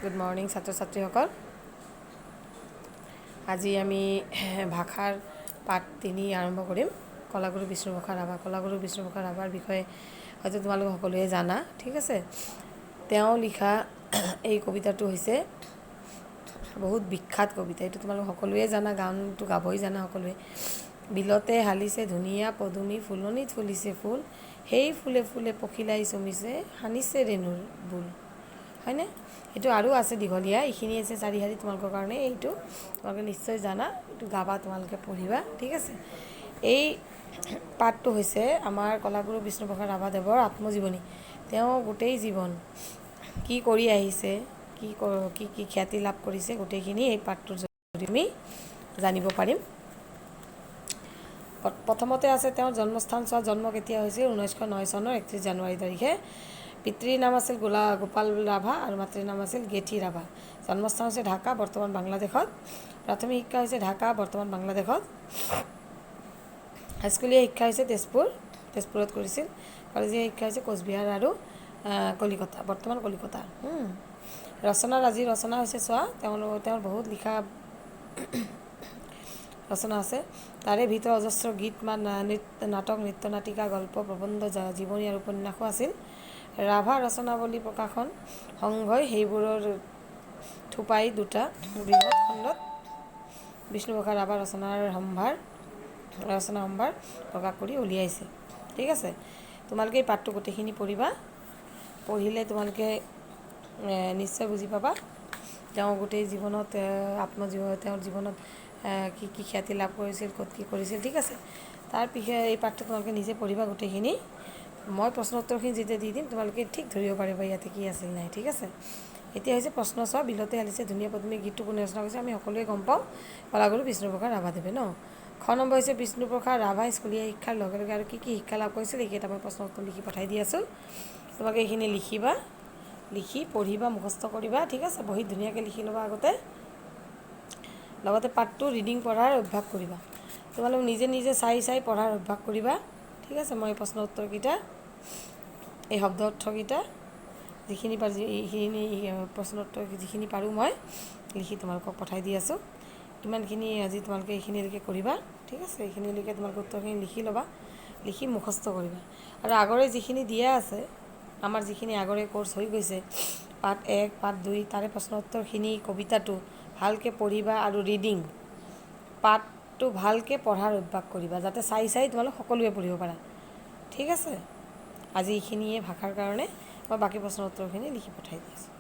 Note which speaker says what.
Speaker 1: Good morning ছাত্ৰ ছাত্ৰীসকল। আজি আমি ভাষাৰ পাঠ 3 আৰম্ভ কৰিম। কলাগুৰু বিষ্ণুপ্ৰসাদ ৰাভা। কলাগুৰু বিষ্ণুপ্ৰসাদ ৰাভাৰ বিষয়ে হয়তো তোমালোক সকলোৱে জানা, ঠিক আছে। তেওঁ লিখা এই কবিতাটো হৈছে বহুত বিখ্যাত কবিতা। এইটো তোমালোক সকলোৱে জানা, গানটো গাবই জানা সকলোৱে। বিলতে হালিছে ধুনীয়া পদুমী, ফুলনিত ফুলিছে ফুল, সেই ফুলে ফুলে পখিলাই চুমিছে, সানিছে ৰেণুৰ বোল, হয়নে? এইটো আৰু আছে দীঘলীয়া, এইখিনি আছে চাৰি শাৰী তোমালোকৰ কাৰণে। এইটো তোমালোকে নিশ্চয় জানা, এইটো গাবা, তোমালোকে পঢ়িবা, ঠিক আছে। এই পাঠটো হৈছে আমাৰ কলাগুৰু বিষ্ণুপ্ৰসাদ ৰাভাদেৱৰ আত্মজীৱনী। তেওঁ গোটেই জীৱন কি কৰি আহিছে, কি কি কি খ্যাতি লাভ কৰিছে, গোটেইখিনি এই পাঠটোৰ জৰিয়তে আমি জানিব পাৰিম। প্ৰথমতে আছে তেওঁৰ জন্মস্থান। চোৱা, জন্ম কেতিয়া হৈছিল? 1909 চনৰ 31 জানুৱাৰী তাৰিখে। পিতৃৰ নাম আছিল গোপাল ৰাভা আৰু মাতৃৰ নাম আছিল গেঠি ৰাভা। জন্মস্থান হৈছে ঢাকা, বৰ্তমান বাংলাদেশত। প্ৰাথমিক শিক্ষা হৈছে ঢাকা, বৰ্তমান বাংলাদেশত। হাইস্কুলীয়া শিক্ষা হৈছে তেজপুৰ, তেজপুৰত কৰিছিল। কলেজীয়া শিক্ষা হৈছে কোচবিহাৰ আৰু কলিকতা, বৰ্তমান কলিকতা। ৰচনাৰাজি ৰচনা হৈছে, চোৱা, তেওঁৰ বহুত লিখা ৰচনা আছে। তাৰে ভিতৰত অজস্ৰ গীত মাত, নৃত্য, নাটক, নৃত্য নাটিকা, গল্প, প্ৰবন্ধ, জীৱনী আৰু উপন্যাসো আছিল। ৰাভা ৰচনাৱলী প্ৰকাশন সংঘই সেইবোৰৰ থোপাই দুটা বৃহৎ খণ্ডত বিষ্ণুপ্ৰসাদ ৰাভা ৰচনা সম্ভাৰ প্ৰকাশ কৰি উলিয়াইছে, ঠিক আছে। তোমালোকে এই পাঠটো গোটেইখিনি পঢ়িবা। পঢ়িলে তোমালোকে নিশ্চয় বুজি পাবা তেওঁ গোটেই জীৱনত, আত্মজীৱন, তেওঁৰ জীৱনত কি কি খ্যাতি লাভ কৰিছিল, ক'ত কি কৰিছিল, ঠিক আছে। তাৰ পিছে এই পাঠটো তোমালোকে নিজে পঢ়িবা গোটেইখিনি। মই প্ৰশ্ন উত্তৰখিনি যেতিয়া দি দিম, তোমালোকে ঠিক ধৰিব পাৰিবা ইয়াতে কি আছিল নাই, ঠিক আছে। এতিয়া হৈছে প্ৰশ্ন। চোৱা, বিলতে হালিছে ধুনীয়া পদুমী গীতটো কোনে ৰচনা কৰিছে? আমি সকলোৱে গম পাওঁ, কলাগুৰু বিষ্ণুপ্ৰসাদ ৰাভাদেৱে ন। খ নম্বৰ হৈছে বিষ্ণুপ্ৰসাদ ৰাভা স্কুলীয়া শিক্ষাৰ লগে লগে আৰু কি কি শিক্ষা লাভ কৰিছিল? এইকেইটা মই প্ৰশ্ন উত্তৰ লিখি পঠাই দি আছোঁ। তোমালোকে এইখিনি লিখিবা, লিখি পঢ়িবা, মুখস্থ কৰিবা, ঠিক আছে। বহীত ধুনীয়াকৈ লিখি ল'বা আগতে। লগতে পাঠটো ৰিডিং পঢ়াৰ অভ্যাস কৰিবা। তোমালোক নিজে নিজে চাই চাই পঢ়াৰ অভ্যাস কৰিবা, ঠিক আছে। মই প্ৰশ্ন উত্তৰকেইটা, এই শব্দ অৰ্থকেইটা যিখিনি পাৰোঁ, এইখিনি প্ৰশ্ন উত্তৰ যিখিনি পাৰোঁ মই লিখি তোমালোকক পঠাই দি আছোঁ। ইমানখিনি আজি তোমালোকে এইখিনিলৈকে কৰিবা, ঠিক আছে। এইখিনিলৈকে তোমালোকে উত্তৰখিনি লিখি ল'বা, লিখি মুখস্থ কৰিবা। আৰু আগৰে যিখিনি দিয়া আছে, আমাৰ যিখিনি আগৰে কৰ্চ হৈ গৈছে, পাঠ 1, পাঠ 2, তাৰে প্ৰশ্ন উত্তৰখিনি, কবিতাটো ভালকৈ পঢ়িবা আৰু ৰিডিং পাঠটো ভালকৈ পঢ়াৰ অভ্যাস কৰিবা, যাতে চাই চাই তোমালোক সকলোৱে পঢ়িব পাৰা, ঠিক আছে। আজি এইখিনিয়ে ভাষাৰ কাৰণে। মই বাকী প্ৰশ্ন উত্তৰখিনি লিখি পঠাই দি আছোঁ।